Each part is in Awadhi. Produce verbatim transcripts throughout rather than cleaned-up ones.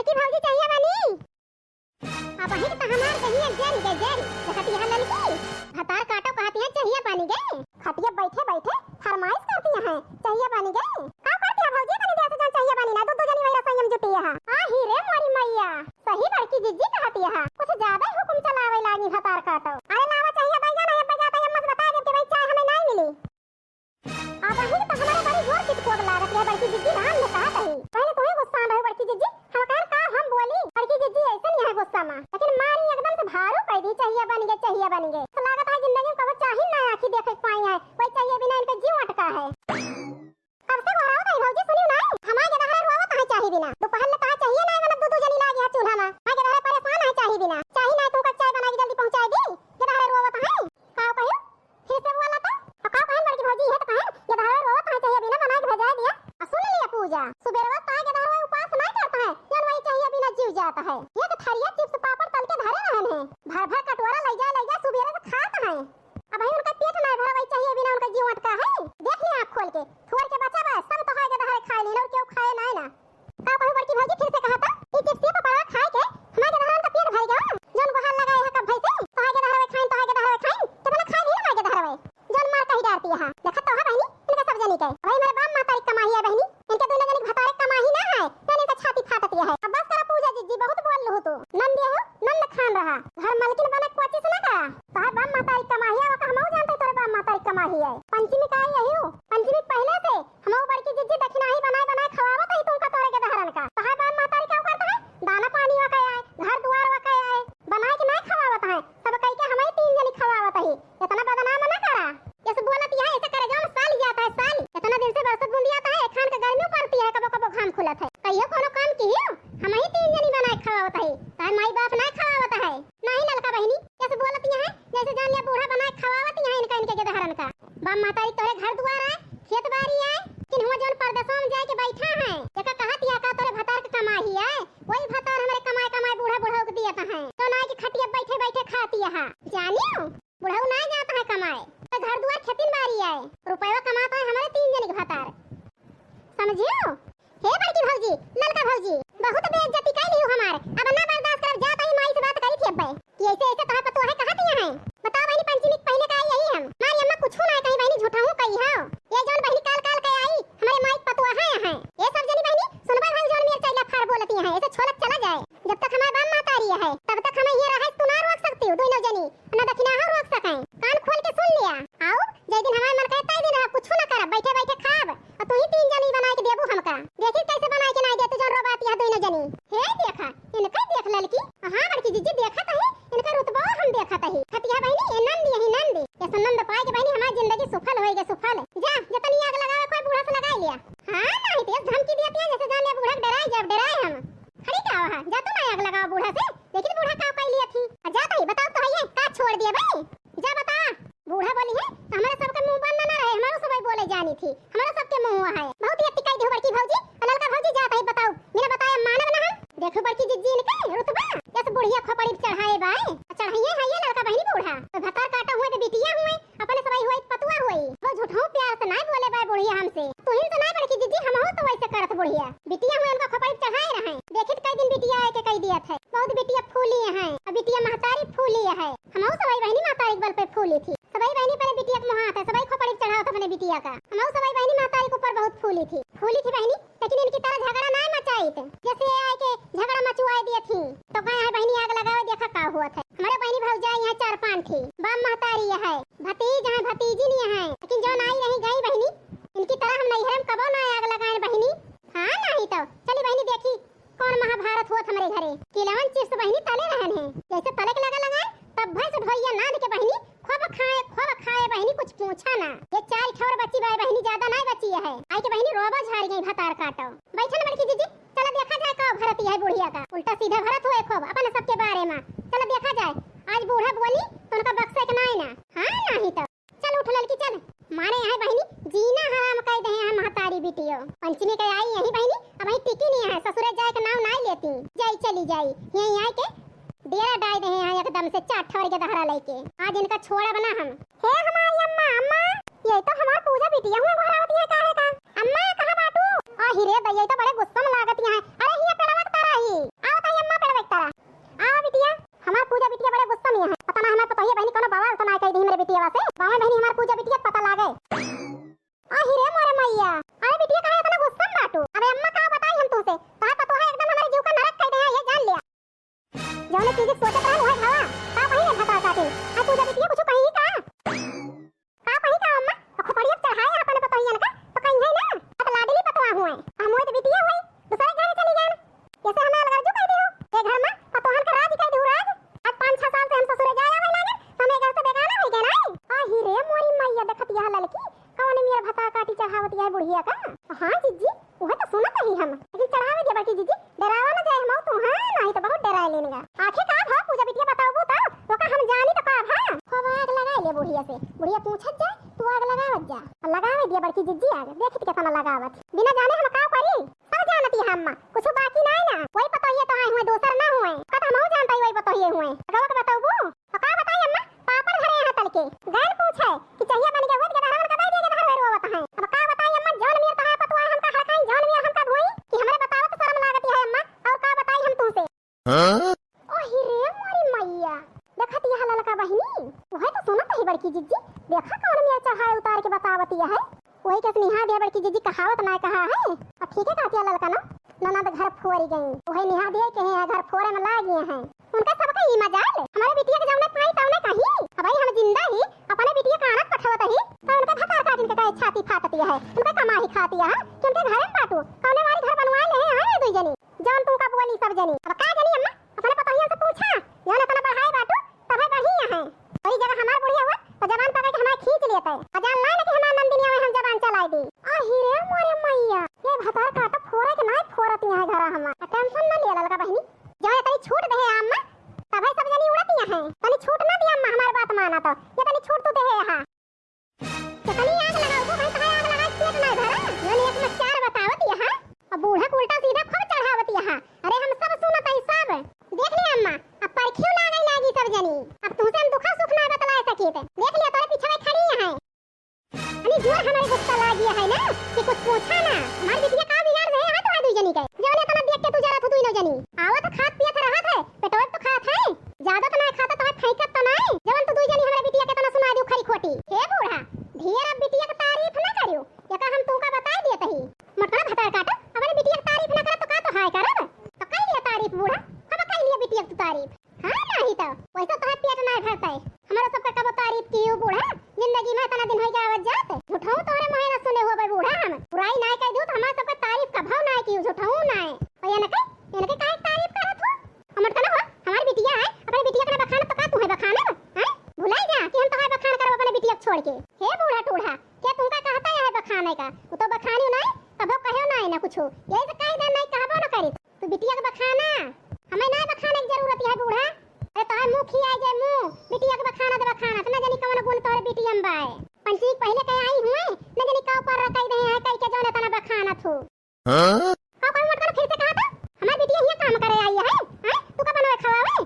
कि भौजी चहिया बानी? अबहिन त हमार दहिया जरि गए, जरि। देखत यहाँ ललकी, भतार काटो कहत यहाँ चहिया बानी गए। खटिया बैठे बैठे फरमाइश करती हैं, चहिया बानी गए। का करती है भौजी, तनी देर से जौन चहिया बानी ना, दू दू जनी वही रसोई में जुटी है। आ ही रे मोरी मैया, सही बड़की जिज्जी कहती है, कुछ ज्यादा ही हुकुम चलावे लागी भतार काटो। अरे लावा चहिया बैजा ना, अब बजाता है, अम्मा से बता दे कि भाई चाय हमें नहीं मिली। अबहिन त हमरे बड़ी जोर चितकोब लागत है, बड़की जिज्जी राम ने कहत ही। पहले तुम्हें गुस्सा रहे बड़की जिज्जी, हम कहन का हम बोली, बड़की जिज्जी ऐसे नहीं है गुस्सा में, लेकिन मारी एकदम से भारू कह दी, चहिया बन गए, चहिया बन गए। तो लागत है जिंदगी में कबो चाही ना आँखी देखे के पाई है, वही चहिया बिना इनके जीव अटका है। कब से गोहरावत है भौजी, सुनी ना, हमारे के दहरे रोवत है चाही बिना, दोपहर ले कहा चाहिए ना, मतलब दू दू जनी लागी है चूल्हा में, हमारे के दहरे परेशान है चाही बिना, चाही ना तुमका चाय बना के जल्दी पहुँचाए दी, के दहरे रोवत है। का कहियो? फिर से बोला तो? तो का कहन बड़की भौजी, ये तो कहन, ये दहरे रोवत है, चाहिए बिना बना के भेजाए दिया। आ सुन लिया पूजा, सुबेरवा से तो आगे दहरे उपास ना करता है, जौन वही चाहिए बिना जीव जाता है। एक थरिया चिप्स पापड़ तल के धरे रहन है, भर भर कटोरा ले जाए, ले जाए, सुबेरे से खात है। अबहीं उनका पेट ना भरा, वही चाहिए बिना उनका जीव अटका है। देख लिया आँख खोल के, थोर के बचा बा, सब तो है के दहरे खाए ली, और केहू खाए ना ना। का कहू बड़की भौजी, फिर से कहा था, ई चिप्सिया पपड़वा खाए के हमारे के दहरन का पेट भर गया। जौन गोहार लगाए है कब भई से, तोहार के दहरवे खाइन, तोहार के दहरवे खाइन, कितना खाए भी ना हमारे के दहरवे। जौन मार कही डारती है। देखत तो है बहिनी, इनके सब जनी के। भाई हमारे बाप महतारी कमाही है बहिनी, इनके दोनों जनी भतारे कमाही ना है, जौन इनका छाती फाटती है। अब बस करा पूजा जिज्जी, बहुत बोल लू तू। नंद यही हो, नंद खान रहा। घर मलकिन बने कोचिस ना करा। तोहार बाप महतारी कमाही है, वो का हमहू जानते तोरे बाप महतारी कमाही है। पंचमी का आई यही हो, पंचमी के पहले से हमहू बड़की जिज्जी दखिनाही बनाए बनाए खवावत ही तुमका तोरे के दहरन का। तोहार बाप महतारी का करत है? दाना पानी वकै आए, घर दुआर वकै आए, बनाए के नाहीं खवावत है। सब कई के हमही तीन जनी खवावत ही। इतना बदनाम ना करा। जैसे बोलत यहाँ ऐसे करे जाओ साली जाता है साली। इतना दिन से बरसत बूंदी आता है, एक खान के गर्मी पड़ती है, कबो कबो घाम खुलत है। कहियो कोनो काम की हो, हमही तीन जनी बनाए खवावत है। तार माई बाप नाहीं खवावत है। नाहीं ललका बहिनी, जैसे बोलत यहाँ, जैसे जान लिया बूढ़ा बनाए खवावत यहाँ इनका, इनके के दहरन का। बाप महतारी तोरे घर दुआर आए, खेत बारी आए, किन्हुआ जौन परदेसवा में जाए के बैठा है, जेका कहत या का तोरे भतार के कमाही आए, वही भतार हमरे कमाए कमाए बूढ़ा बूढ़ा के दियत है, जौन आए के खटिया बैठे बैठे खाती है। जानियो, बुढ़ऊ ना जात है कमाए, तो घर दुआर खेतिन बारी आए, रुपया कमात है हमरे तीन जनी के भतार। समझियो? हे बड़की भौजी, ललका भौजी, बहुत बेइज्जती कइ लिहू हमार। अब ना बर्दाश्त करब, जात ही माई से बात करी थी अब्बे कि ऐसे ऐसे तोहार पतोह है, कहा दिया है। बताओ बहिनी, पंचमी के पहले का आई यही हम। हमारी अम्मा कुछ ना कही बहिनी, झूठा हूँ कही हो। ये जौन बहिनी काल काल के आई, हमारे माई पतोह है, है। ये सब जनी बहिनी, सुनबा भाई जौन मेर चैला फार बोलती है, ऐसे छोलत चला जाए। जब तक हमारे बाप महतारी है, तब तक हमें ये रहे, तू ना रोक सकती हो दोनों जनी। ना दखिनाहा रोक सकें। कान खोल के सुन लिया। आओ, जय दिन हमारे मन करे, तय दिन रहा, कुछ ना करब, बैठे बैठे खाब। और तू ही तीन जनी बनाए के देबू हमका। देखी कैसे बनाए के नाहीं देतू, जौन रोबात यह दोनों जनी। हे देखा, इनका देख ललकी। हाँ बड़की जिज्जी, देखत ही, इनका रुतबा हम देखत ही। खतिया बहिनी, ये नंद, यही नंद। ये सुनंद पाए के बहिनी, हमारी जिंदगी सुफल होएगी, सुफल। जा, जतनी आग लगावे कोई बूढ़ा से लगाई लिया। हाँ, नाहीं तो ये धमकी दिया, जैसे जान लिया बूढ़ा के डराए, जब डराए हम। खड़ी का वहाँ, जा तू ना आग लगाओ बूढ़ा से। देखी तो बूढ़ा का कइ लिया थी। आ जात ही, बताओ तो है ये, का छोड़ दिया भाई? जा बता। बूढ़ा बोली है, तो हमारे सबके मुँह बंद ना रहे, हमारो सबई बोले जानी थी, हमारो सबके मुँह है। बहुत ही अति कइ दिहू बड़की भौजी, और ललका भौजी जात ही, बताओ, बिना बताए मानब ना हम। देखो बड़की जिज्जी इनके रुतबा, जैसे बुढ़िया खोपड़ी पे चढ़ाए बाए, चढ़ाइए है ये ललका बहिनी बूढ़ा, तो भतार काटा हुए तो बिटिया हुए, अपने सबई हुए पतुआ हुई, वो झूठहूँ प्यार से नाहीं बोले बाए बुढ़िया हमसे, तुहिन से नाहीं बड़की जिज्जी, हमहू तो वैसे करत बुढ़िया, बिटिया हुए उनका खोपड़ी पे चढ़ाए रहे, देखित कई दिन बिटिया आए के कई दिया थे। बहुत बिटिया फूली है, अब बिटिया महतारी फूली है। हमहू सबई बहिनी महतारी के बल पे फूली थी। सबई बहिनी पहले बिटिया के मोहात है, सबई खोपड़ी पे चढ़ावत अपने बिटिया का। हमहू सबई बहिनी महतारी के ऊपर बहुत फूली थी, फूली थी बहिनी, लेकिन इनकी तरह झगड़ा ना मचाइत। जैसे ये आए के झगड़ा मचवाए दिए थी, तो कहे है बहिनी आग लगाओ, देखा का हुआ था। हमारे बहिनी भौजाई यहाँ चार पांच थी, बाप महतारी है, भतीज है, भतीजी नहीं है, लेकिन जौन आई रही गई बहिनी, इनकी तरह हम नैहर में कबो ना आग लगाए बहिनी। हाँ, नहीं तो चली बहिनी देखी, कौन महाभारत होत हमरे घरे। किलवन चिप्स बहिनी तले रहन है, जैसे तले के लगा लगाए, तब भैंस ढोइया नाद के बहिनी खूब खाए, खूब खाए बहिनी, कुछ पूछा ना। ये चार ठौर बची बाय बहिनी, ज्यादा नाय बची है। आई के बहिनी रोबो झाड़ गई भतार काटो। बैठन बड़की जिज्जी, चला देखा जाए का भरती है बुढ़िया का, उल्टा सीधा भरत हुए खूब अपन सबके बारे में। चला देखा जाए, आज बूढ़ा बोली तो उनका बक्से के नाय ना। हाँ, नहीं तो चल उठ ललकी चल। मारे यहाँ बहिनी जीना हराम कर दे हैं महतारी बिटियो। पंचमी के आई यही बहिनी, अब वही टिकी नहीं है, ससुरे जाए के नाम नाय लेती। जाई चली जाई, यहीं आए के डेरा डाल दे हैं यहाँ एकदम से चार ठवर के दहरा लेके। आज इनका छोड़ा बना हम। हे हमारी अम्मा, अम्मा, ये तो हमार पूजा बिटिया हुए गोहरावत है काहे का? अम्मा कहाँ बाटू? आही रे दैया, ये तो बड़े गुस्सा में लागत यहाँ। अरे हिया पेड़वा के तारा ही। तू जे सोचत रहन, उहे भवा। का कही रे भतार काटिन? आ तू जब इतिया कुछ कही का? का कही का अम्मा? तो खोपड़िया पे चढ़ाए अपन पतोहियन का, तो कहीं है ना? अब लाडली पतवा हुए। हम मोहित बिटिया हुए, दूसरे घर में चली जान। जैसे हमें अलगरजू कह दी हो। ये घर में पतोहन का राज कह दी हो, राज। आज पाँच छह साल से हम ससुरे जाए आवे लागे, तो हम ये घर से बेगाना हो गए ना? आ ही रे मोरी मैया, देखत यह ललकी, कौन मेर भतार काटी चढ़ावत यह बुढ़िया का? हाँ जिज्जी, उहे तो सुनत ही हम। लेकिन चढ़ावे दिया बड़की जिज्जी, डरावा ना जाए हम तो, हाँ, नहीं तो बहुत डराए लेने का। आखिर का भा पूजा बिटिया बताओ तो, ओका हम जानी तो का भा? खूब आग लगाए ले बुढ़िया से, बुढ़िया पूछत जाए, तू आग लगावत जा। और लगावे दिया बड़की जिज्जी आग, देखत कितना लगावत। बिना जाने हम का करी? सब जानती है अम्मा, कुछ बाकी नहीं ना। वही पतोहिए तो आए हुए, दोसर ना हुए। कत हमहू जानता ही वही पतोहिए हुए। अगवा के बताऊबू? तो का बताई अम्मा, पापड़ धरे यहाँ तल के। गैन पूछे कि चहिया बन के होत के धरवन का दे दिए के धरवे रोवत हैं। अब का बताई अम्मा, जौन मेर तहार पतोहिए हमका हड़काई, जौन मेर हमका धोई कि हमरे बतावत शर्म लागत है अम्मा, और का बताई हम तुमसे। हाँ? ओ ही रे मोरी मैया, देखत यह ललका बहिनी, वह तो सुनत ही बड़की जिज्जी, देखा कौन मेर चढ़ाए उतार के बतावत यह है। वही के निहा दिया बड़की जिज्जी, कहावत ना कहा है। और ठीक है कहती है ललका ना, ननद घर फोरी गई। वही निहा दिया के हैं घर फोरे में लाग गए हैं। उनका सबका ई मजाल, हमारे बिटिया के जौने पाई तौने कहीं। अब भाई हम जिंदा ही अपने बिटिया का आनत पठवत ही, तो उनका भतार काटिन के कहे छाती फाटती है, उनका कमाई खाती है कि उनके घर में बाटू, कौने वाली घर बनवा ले हैं, आए दुई जनी, जौन तू का बोली सब जनी। अब का जनी अम्मा, अपने पतोहियन से पूछा, जौन इतना बढ़ाए बाटू, तबे बढ़िया है। वही जगह हमार बुढ़िया हुआ, तो जबान पकड़ के हमारे खींच लेते। आ जान लाए ना कि हमार नंदिनिया में हम जबान चलाई दी। आ ही रे मोरे मैया, ये भतार काटो फोरे के नाय फोरत यहाँ घरा हमार। आ tension ना लिया ललका बहिनी, जौन इतनी छूट दे है अम्मा, तबे सब जनी उड़त यहाँ है। तनी छूट ना दिया अम्मा, हमार बात माना तो। ये तनी छूट तू दे है यहाँ। कितनी आग लगाओ, वो भाई, तहार आग लगा के पेट ना भरा। जौन एक में चार बतावत यहाँ, अब बूढ़ा के उल्टा सीधा खूब चढ़ावत यहाँ। अरे हम सब सुनत है सब। देख लिया अम्मा, अब परखियो लागे लागी सब जनी। अब तुमसे हम दुखा सुख ना बतलाए सकीत। देख लिया तोरे पीछे में खड़ी यहाँ। अरे जोर हमारे गुस्सा लागी है ना कि कुछ पूछा ना। हमार बिटिया का बिगाड़ रहे हैं तो दुई जनी के। जौन इतना देख के तू जरा तू दुई जनी। आवत खात पियत रहत है, पेटवा तो खात है। ज्यादा तो ना खाता तो है, फेंकत तो नहीं। जवन तू दुई जनी हमरे बिटिया के तना सुना दियो खरी खोटी। हे बूढ़ा, ढेर अब बिटिया के तारीफ ना करियो। एका हम तुमका बताए दिए तही। मोटकड़ा भतार काटो, अपने बिटिया के तारीफ ना करब तो का तो हाय करब? तो कई लिया तारीफ बूढ़ा, हम कई लिया बिटिया के तू तारीफ। हाँ, नहीं तो वैसे तो है पेट ना भरता है। हमारा सबका कबो तारीफ की हो बूढ़ा, जिंदगी में इतना दिन हो गया आवत जात। झूठाऊ तोहरे मुँहे ना सुने होबे बूढ़ा हम। बुराई ना कह दियो तो हमारा सबका तारीफ कबो ना की हो, झूठाऊ ना है। और ये ना कह, ये ना कह काहे तारीफ करत हो? हमर तना हो, हमार बिटिया है, अपने बिटिया के ना बखानब तो का तू है बखानब? हैं? भुलाई जा कि हम तोहार बखान करब अपने बिटिया के छोड़ के। हे बूढ़ा टूढ़ा, क्या तुमका कहता है बखाने का? वो तो बखानी नहीं, कबो कहो नहीं ना कुछ। यही से कह दे नहीं कहबो ना करी। तू बिटिया के बखाना, हमें ना बखाने की जरूरत है बूढ़ा। अरे तोहार मुँह खिया जाए मुँह, बिटिया के बखाना दे बखाना, तो ना जानी कौन गुण तोहरे बिटिया में बाए। पंचमी के पहले कह आई हुए, न जानी का ऊपर रख दे हैं, कह के जौन इतना बखानत हो। हाँ? का कोई मोटका फिर से कहा था? हमार बिटिया हियाँ काम करे आई है, हैं? तू का बनवे खवावे?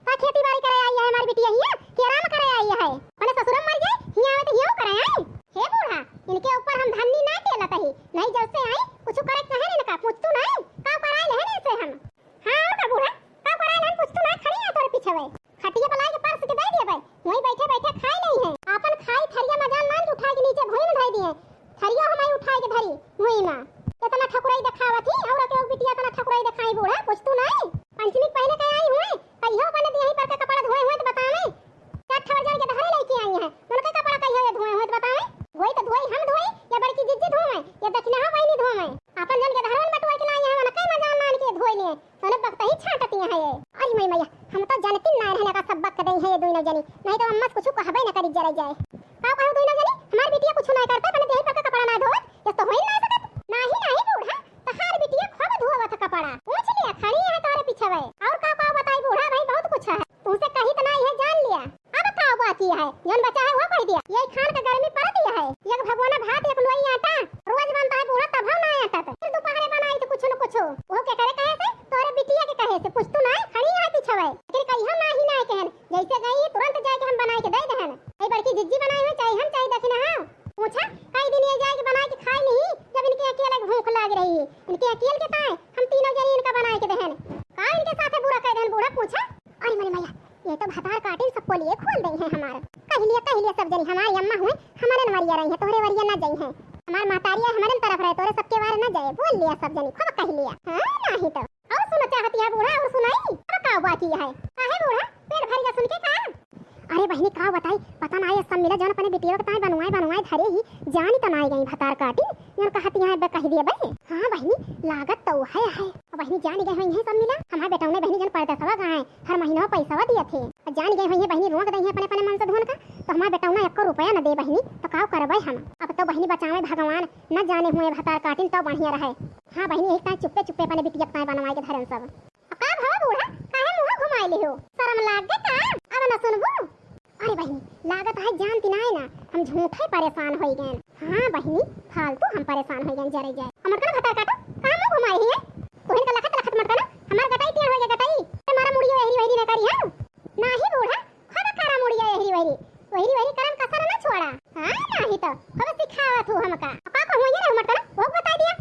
का खेती बाड़ी करे आई है हमार बिटिया हियाँ? कि आराम करे आई है? अपने ससुर में मर जाए, हियाँ आवे तो हियाँ करे आई। हे बूढ़ा, इनके ऊपर हम धन्नी ना टेलत ही। नहीं जब से आई, कुछ करे कहे नहीं इनका, पूछ तू नहीं, का कराए लेहन इसे हम? हाँ, और का बूढ़ा? का कराए लेहन, पूछ तू नहीं, खड़ी है तोरे पीछे वे। खटिया पर लाके परस के दे दिए भाई, वहीं बैठे बैठे खाए नहीं है। आपन खाई थरिया मजाल मान के उठा के नीचे भुइँ में धर दिए। थरिया हमारी उठा के धरी भुइँ में। इतना ठकुराई दिखावत ही, और के बिटिया इतना ठकुराई दिखाई बूढ़ा, कुछ तू नहीं। पंचमी के पहले कहे आई हुए, कहियो बने दिए पर के कपड़ा धोए हुए तो बतावे। चार ठवर जन के धरे लेके आई है, मन के कपड़ा कहियो ये धोए हुए तो बतावे। धोई तो धोई हम धोई, या बड़की जिज्जी धोवे, या दक्षिणा बहिनी धोवे। आपन जन के धरवन बटुआ के लाई है, मन के मजाल मान के धोई लिए। तोने बकतही छाटत यहाँ है। अरे मई मैया, हम तो जानती ना रहने का सब बक दई है ये दुइनो जनी। नहीं तो अम्मा से कुछ कहबे ना करी जरा जाए। का कहू दुइनो जनी, हमार बिटिया कुछ ना करते, अपने देही पर का कपड़ा ना धोवत, ये तो होई ना सकत। नाही, नाही बूढ़ा, तहार बिटिया खूब धोवत कपड़ा। पूछ लिया, खड़ी है तोरे पीछे वे। और का का बताई बूढ़ा भाई, बहुत कुछ है। तुमसे कही तो ना ये जान लिया। अब का बाकी है, जौन बचा है वो कह दिया। ये खान का गर्मी पड़त ही है, एक भगोना भात, एक लोई आटा रोज बनता है बूढ़ा, तब ना आटा तो फिर दोपहरे बनाई तो कुछ न कुछ। वो के करे कहे से, तोरे बिटिया के कहे से, पूछ तू ना, खड़ी है पीछे वे। फिर कहियो ना ही ना कहन, जैसे गई तुरंत जाके हम बनाए के दे देहन। ए बड़की जिज्जी बनाई हुई, चाहे हम चाहे दक्षिणा हाँ। पूछा, कई दिन ये जाके बनाए के खाए नहीं, जब इनके अकेले भूख लाग रही है। इनके अकेल के ताए हम तीनों जनी इनका बनाए के देहन। का इनके साथे बुरा कह देहन बूढ़ा, पूछा। अरे मरे मैया, ये तो भतार काटिन सब पोलिए खोल दे हैं हमार। कह लिया, कह लिया सब जनी, हमारी अम्मा हुए, हमारे न वरिया रही है, तोहरे वरिया ना जाई है। हमार महतारिया हमारे तरफ रहे, तोरे सबके वारे ना जाए, बोल लिया सब जनी, खूब कह लिया। हाँ, नहीं तो। और सुना चाहती है बूढ़ा, और सुना। बाकी है। काहे बूढ़ा, पेट भर गया सुन के का? अरे बहिनी, का बताई, पता ना, ये सब मिला जौन अपने बिटिया के ताई बनवाए बनवाए धरे ही, जानी त ना आई गई भतार काटी, जौन कहती हैं बे कह दिए बे। हाँ बहिनी, लागत तो है है। अब बहिनी जानी गए हुई हैं सब मिला, हमारे बेटौने बहिनी जौन परदेसवा गए, हर महीना पैसवा दिए थे। अब जानी गए हुई हैं बहिनी, रोक दई हैं अपने अपने मन से धोन का, तो हमारे बेटौना एको रुपया न दे बहिनी, तो का करबे हम? अब तो बहिनी बचावे भगवान, न जाने हुए भतार काटिन तो बढ़िया रहे। हाँ बहिनी, यही ताई चुप्पे चुप्पे अपने बिटिया के ताई बनवाए के धरन सब। अब का भवा बूढ़ा, काहे मुँह घुमाए लिहो? शरम लाग गए का? अब न सुनबू? अरे बहिनी, लागत है जानती नाय ना, हम झूठे परेशान होई गए। हाँ बहिनी, फालतू हम परेशान होई गए, जरे जाए। हमर कना भतार काटो, कहाँ मुँह घुमाए ही है? तोहिन का लखत लखत मत कना, हमार गटाई टेढ़ होई गए, गटाई। हमारा मुड़ियो एहरी वहरी न करी है। नाही बूढ़ा, खूब करा मुड़िया एहरी वहरी, वहरी वहरी करम कसर न छोड़ा। हाँ, नाही तो खूब सिखावत हूँ हमका। अब का कहूँ ये रे मत करा, वो बता दिया।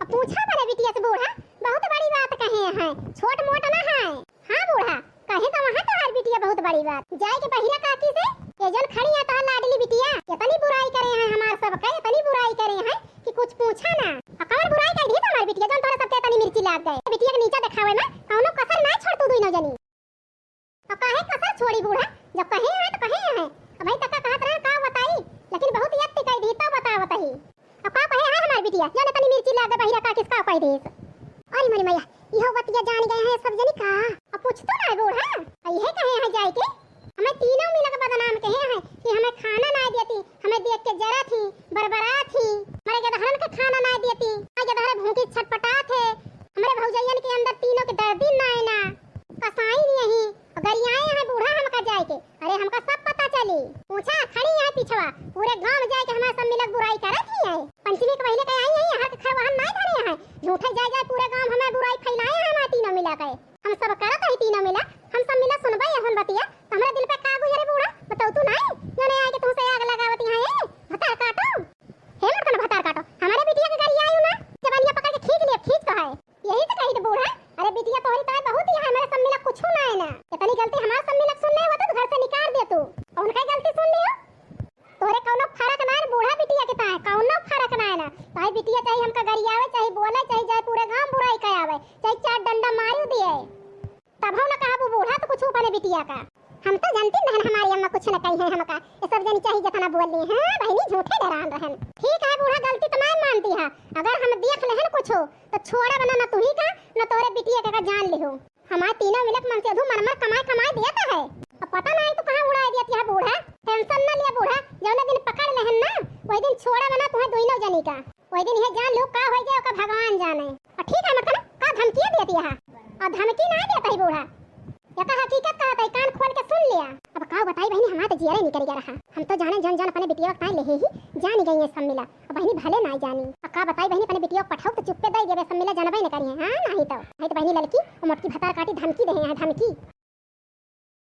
अब पूछा अपने बिटिया से बूढ़ा, बहुत बड़ी बात कहे हैं, छोट मोट ना है। हाँ बूढ़ा, कहे तो वहाँ तोहार बिटिया बहुत बड़ी बात। जाए के बहिरा काकी से, ये जन खड़ी है तोहार लाडली बिटिया, इतनी बुराई करे हैं हमार सबके, इतनी बुराई करे हैं कि कुछ पूछा ना। और कौन बुराई कर दी तुम्हारी बिटिया, जौन तोहरे सबके इतनी मिर्ची लाग गए? बिटिया के नीचा दिखावे में कौनो कसर ना छोड़ तू दुइनो जनी। तो काहे कसर छोड़ी बूढ़ा, जब कहे हैं तो कहे हैं। अब भाई तका कहत रहे का बताई, लेकिन बहुत यत्ती कह दी तो बता बताई। अब का कहे है हमार बिटिया, जाने तनी मिर्ची लाग गए बहिरा का किसका कह देस। अरे मोरी मैया, इहो बतिया जान गए हैं सब जनी का। अब पूछ तो ना बूढ़ा, अब यह कहे हैं जाए के, हमें तीनों मिलक बदनाम कहे हैं कि हमें खाना ना देती, हमें देख के जरा थी, बरबरा थी, हमारे गदहरन के खाना ना देती, हमारे गदहर भूखी छटपटा थे, हमारे भौजैयन के अंदर तीनों के दर्दी ना आए ना, कसाई नहीं, गरियाए हैं बूढ़ा हमका जाए के। अरे हमका सब पता चली। पूछा, खड़ी है पीछवा, पूरे गांव में जाए के हमारे सब मिलक बुराई करत ही है। पंचमी के महीने के आई है, यहाँ के खरवाहन नाय धरे हैं। झूठे जाए जाए पूरे गांव हमें बुराई फैलाए हैं हमारे तीनों मिला के। हम सब करत है तीनों मिला, हम सब मिला सुनबे अपन बतिया, तो हमारे दिल पे का गुजरे बूढ़ा, बताओ तू नाय, जौने आए के तुमसे आग लगावती हैं, ए, भतार काटो। हे मत कौन भतार काटो, हमारे बिटिया के गरियायो ना, जबानिया पकड़ के खींच लिया, खींच तो है। यही से कही तो बूढ़ा, अरे बिटिया तोहरी ताई बहुत ही है, हमारे सम्मी ला कुछ ना है ना। इतनी गलती हमारे सम्मी ला सुन ले होता तो घर से निकाल दे तू। और उनका ही गलती सुन लियो। तोहरे कौनो फर्क ना है बूढ़ा बिटिया के ताई, कौनो फर्क ना है ना। ताई बिटिया चाहे हमका गरियावे, चाहे बोले, चाहे जाए पूरे गांव बुराई करावे, चाहे चार डंडा मारू दिए। तब हम ना कहबू बूढ़ा तो कुछ अपने बिटिया का। हम तो जानती रहन हमारी अम्मा कुछ न कही है हमका। ये सब जनी चाही जितना बोल ली। हाँ बहिनी झूठे डरान रहन। ठीक है बूढ़ा गलती तो मैं मानती है। अगर हम देख लेहन कुछ तो छोड़ा बना ना तुही का ना तोरे बिटिया का, का जान लिहो। हमारे तीनों मिलक मन से अधू मर मर कमाए कमाए दिया तो है। अब पता नहीं तू कहाँ उड़ाए दिया था बूढ़ा। टेंशन ना लिया बूढ़ा, जौने दिन पकड़ लेहन ना वही दिन छोड़ा बना तुम्हें दोनों जनी का। वही दिन ये जान लो का होई जाए ओका भगवान जाने। और ठीक है मतलब का धमकियाँ देती है। और धमकी ना देता ही बूढ़ा। या का हकीकत कहत है, कान खोल के सुन लिया। अब का बताई बहिनी, हमार तो जियरे निकल गया रहा। हम तो जाने जन जन अपने बिटिया का ताई लेहे ही जानी गई है सब मिला। अब बहिनी भले ना जानी। अब का बताई बहिनी, अपने बिटिया पठाओ तो चुप्पे दे देवे, सब मिला जानबे न करी है। हाँ नहीं तो, नहीं तो बहिनी लड़की और मोटकी भतार काटी धमकी दे हैं, धमकी।